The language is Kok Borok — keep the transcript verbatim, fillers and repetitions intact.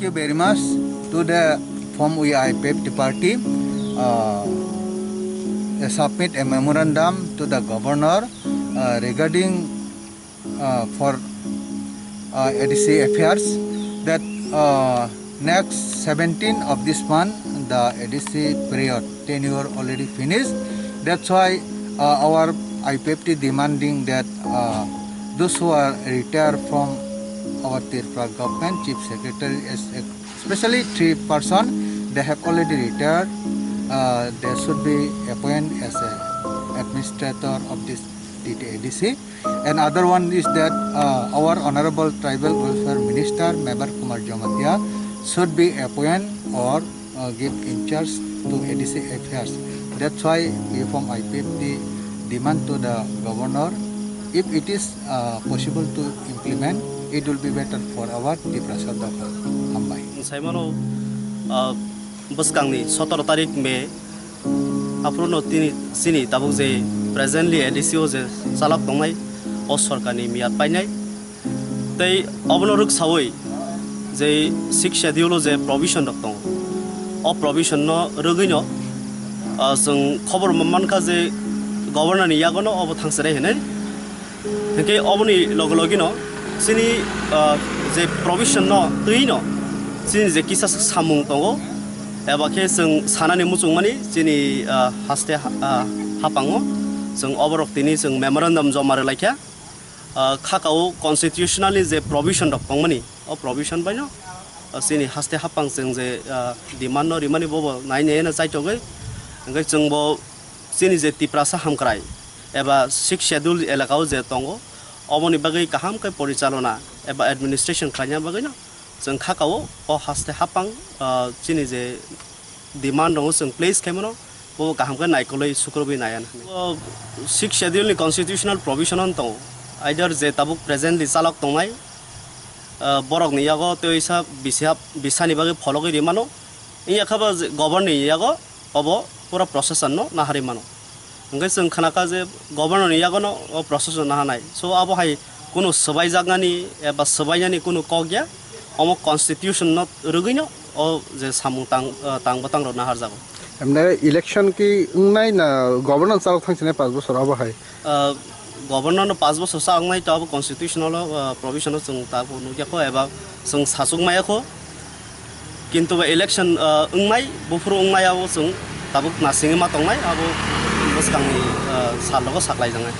Thank you very much to the from we I P F T party, uh, uh, submit a memorandum to the governor, uh, regarding, uh, for, uh, A D C affairs that, uh, next seventeen of this month the A D C period tenure already finished. That's why, uh, our I P F T demanding that, uh, those who are retired from our Tripura government, Chief Secretary, as a, especially three person, they have already retired. Uh, they should be appointed as a administrator of this T T A D C. And other one is that, uh, our Honorable Tribal Welfare Minister Mebar Kumar Jamatia should be appointed or, uh, give in charge to A D C affairs. That's why we from I P F T demand to the governor, if it is, uh, possible to implement, it will be better for our Tiprasa Dopha. Hambai. Saimano, uh, bwskangni sotoro tarik May, aphuru no tini, chini tabuk je presently A D C o je chalok tongnai, o sorkarni miyat painai. Tei obono rwksawi je Sixth Schedule o je provision rok tongo, o provision no rwgwino, ah, chwng khobor mankha je governor ni yagono obo thangserai hinwi. Hinkhe oboni loge logino chini, ah, je provision no twino chini je kisa samung tongo, eba khe chwng sanani muchungmani chini, ah, haste ha-, ah, haphango chwng oborok tini chwng memorandum joma rwlaikha. Ah, khakao constitutional ni je provision rok tongmani, o provision baino, ah, chini haste haphang chwng je, ah, demand no rimani bobo nai nai no chaitogwi. Hinkhe chwngbo chini je Tiprasa hamkrai eba Sixth Schedule elakao je tongo, oboni bagwi kaham khe porichalona eba administration khlaina bagwino chwng khakao o haste haphang, ah, chini je demand rokno chwng place khaimano, bo kaham khe naikolwi sukrubwi naiya hinwi. O Sixth Schedule ni constitutional provision on tongo, either je tabuk presently chalok tongnai, ah, borokni yago tei oisa bisi hap-, bisani bagwi phologwi rimano, wngya khe bo je governor ni yago obo pura process no naharwi mano. Hwnkhe chwng khnakha je governor ni yagono o process no naharnai. So abo hai kunu swbaijaknani eba swbainani kunu kok ya. Omo constitution no rwgwino o je samung tang, ah, tang bwtang rok naharjago. Emne election ki wngnai na governor chalok thangsinai paanch bosor abo hai? Ah, governor no paanch bosor sa wngnai to abo constitutional o, ah, provision o chwng tabuk nukya kho eba chwng sachuk maya kho. Kintu ba election, ah, wngnai, buphuru wngnai abo chwng tabuk nasingwi ma tongnai, abo bwskangni, ah, sal rogo saklaijaknai.